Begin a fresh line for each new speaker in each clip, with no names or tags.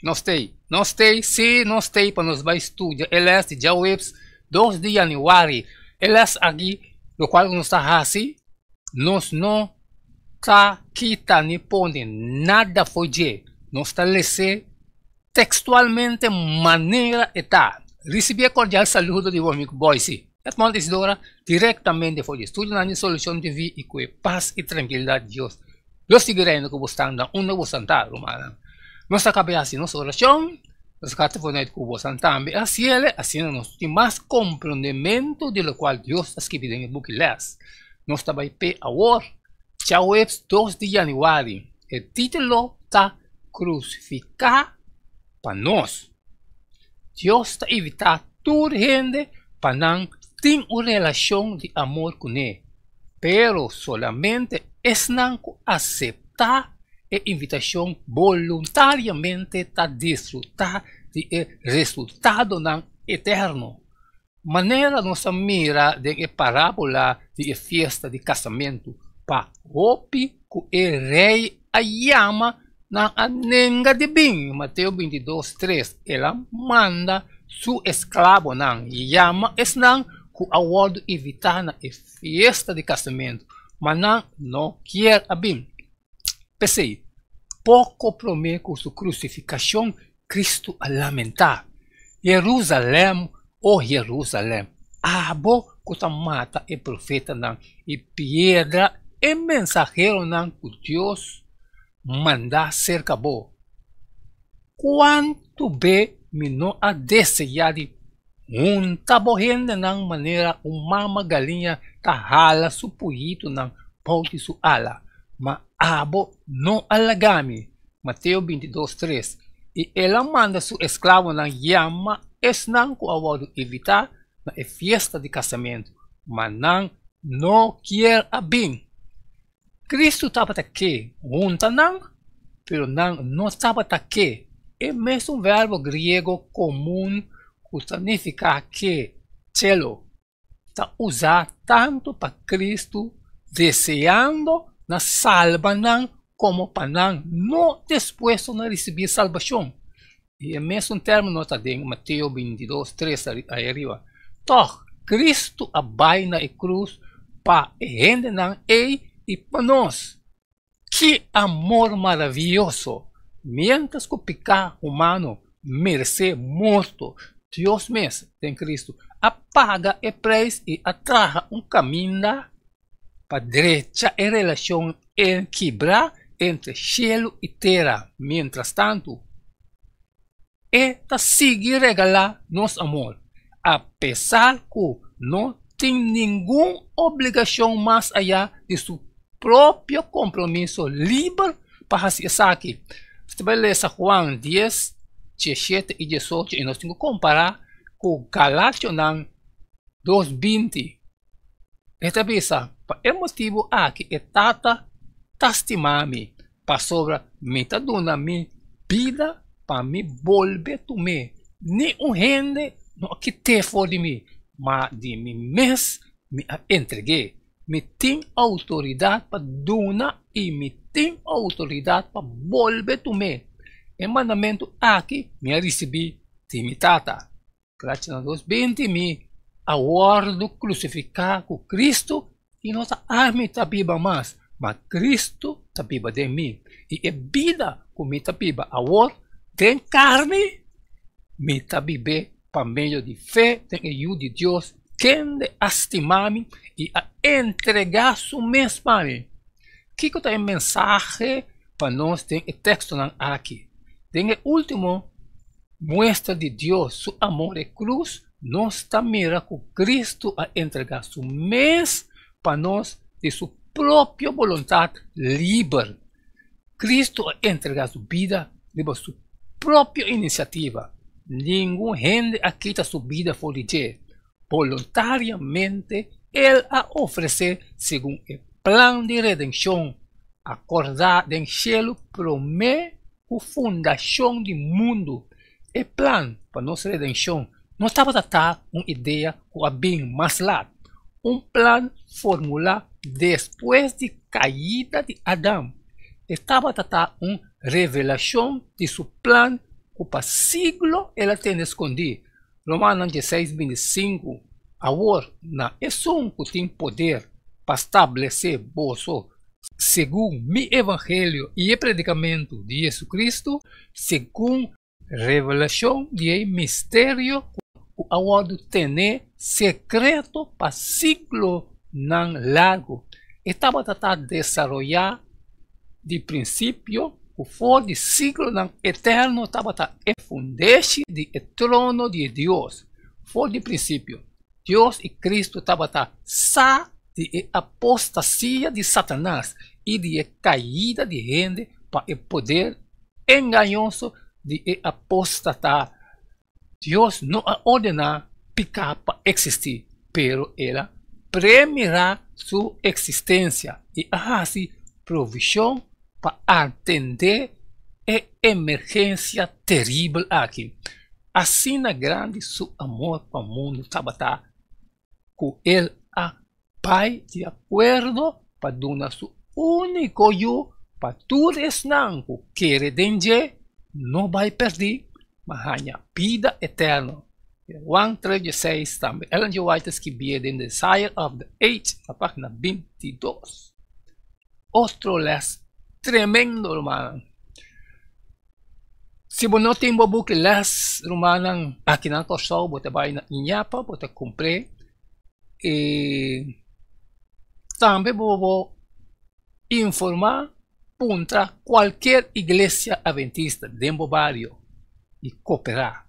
Nos t'ei. Nos t'ei, sí, nos t'ei pa nos bai studia e les di djaweps dos di yanüari. E les aki, lokual ku nos ta hasi, nos no ta kita ni pone nada for dje. Nos ta les'é tekstualmente manera e ta. Risibí e kordial saludo di bo amigu Boyce Edmond Isidora direktamente for di estudionan di Solucion TV i ku e pas i trankilidat di Dios lo sigui reina ku bo stan na unda bo stan ta, rumannan. Nos ta kaba hasi nos orashon, nos ta kaba pone ku bo stan tambe hasiel, asina nos tin mas komprondementu di lokual Dios a skibi den e buki les. Nos ta bai p'e awor, djaweps dos di yanüari. E título ta Krusifiká pa nos. Dios ta invitá tur hende pa nan tin un relashon di amor kuné, pero solamente esnan ku aseptá e invitashon boluntariamente ta disfrutá di e resultadonan eterno. Manera nos a mira den e parábola di e fiesta di kasamentu, pa hopi ku e rei a yama, nan a nenga di bin. Mateo bintidos, tres, El a manda su esklabonan yama esnan ku a wòrdu invitá na e fiesta di kasamentu, ma nan no kier a bin. P'esei, poko promé ku su krusifikashon, Kristu a lamentá, Jerusalèm, o Jerusalèm, abo ku ta mata e profetanan i piedra e mensaheronan ku Dios manda serka bo! Kuantu be mi no a deseá di hunta bo hendenan manera un mama galiña ta hala su puyitunan bou di su ala, ma abo no a laga mi! Mateo bintidos, tres, I el a manda su esklabonan yama esnan ku a wòrdu invitá na e fiesta di kasamentu, ma nan no kier a bin. Kristu tabata ke hunta nan, pero nan no tabata ke. E mesun verbo griego komun ku ta nifiká ke, telo, ta usá tantu pa Kristu deseando na salba nan komo pa nan no dispuesto na risibí salbashon. I e mesun término ta den Mateo bintidos, tres ai ariba. Tòg, Kristu a bai na e krus pa e hendenan ei i pa nos. Ki amor maravioso! Miéntras ku piká humano meresé morto, Dios mes, den Kristu, a paga e preis i a traha un kaminda pa drecha e relashon kibrá entre shelu i tera. Mientrastantu, E ta sigui regalá nos amor, apesar ku no tin ningun obligashon mas ayá di su propio kompromiso liber pa hasi esaki. Nos ta bai lesa Juan dies, diesshete i diesocho i nos tin ku kompará ku Galationan dos, binti. E ta bisa, Pa e motibu aki e Tata ta stima mi, pasobra mi ta duna mi bida pa mi bolbe tum'é. Ni un hende no a kit'é for di mi, ma di mi mes mi a entreg'é. Mi tin outoridat pa duna i mi tin outoridat pa bolbe tum'é. E mandamentu aki mi a risibí di mi Tata. Galationan dos binti, Mi a wòrdu krusifiká ku Kristu i no ta ami ta biba mas, ma Kristu ta biba den mi. I e bida ku mi ta biba awor den karni, mi ta bib'é pa medio di fe den e Yu di Dios, kende a stima mi i a entregá su mes pa mi. Kiko ta e mensahe pa nos den e tekstonan aki? Den e último muestra di Dios su amor e krus, nos ta mira ku Kristu a entregá su mes pa nos di su propio boluntat liber. Kristu a entregá su bida riba su propio inisiativa. Ningun hende a kita su bida for di dje. Boluntariamente el a ofresé segun e plan di redenshon akordá den shelu promé ku fundashon di mundu. E plan pa nos redenshon no tabata ta un idea ku a bin mas lat, un plan formulá despues di kaida di Adam. E tabata ta un revelashon di su plan. ku pa siglo el a tene skondí. Romanonan dieseis 25, Awor na esun ku tin poder pa stablesé boso segun mi evangelio i e predikamentu di JesuCristu, segun revelashon di e misterio ku a wòrdu tené sekreto pa siglonan largu. E tabata ta desaroyá di prinsipio ku for di siglonan eterno tabata e fundeshi di e trono di e Dios. For di prinsipio, Dios i Kristu tabata sa di e apostasia di Satanas i di e kaida di hende pa e poder engañoso di e apóstata. Dios no a ordená piká pa eksistí, pero el a premirá su eksistensia i a hasi provishon pa atendé e emergensia teribel aki. Asina grandi su amor pa mundu tabata ku el a bai di akuerdo pa duna su úniko Yu pa tur esnan ku kere den dje no bai pèrdí, ma haña bida eterno. Juan tres dieseis tambe Ellen G. White ta skibié den Desire of the Age na página 22. Otro lès tremendo, rumannan. Si bo no tin bo buki lès, rumannan, aki na Kòrsou bo ta bai na Iñapa, bo ta kumpr'é i tambe bo por informá, puntra kualkier iglesia adventista den bo bario i koperá.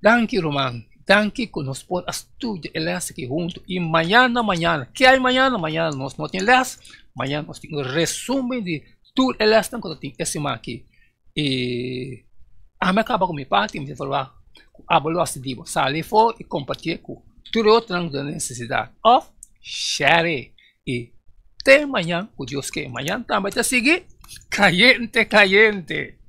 Danki ruman, danki ku nos por a studia e les aki huntu i mañana mañana, ke hay mañana? Mañana nos no tin les, mañana nos tin un resumen di tur e lesnan ku ta tin e siman aki. I ami a kaba ku mi parti, mi ta verwagt ku abo lo hasi di bo, sali afó i kompartié ku tur e otronan ku ta den nesesidat òf share i te mañan ku Dios ke. Mañan tambe ta sigui kayente kayente.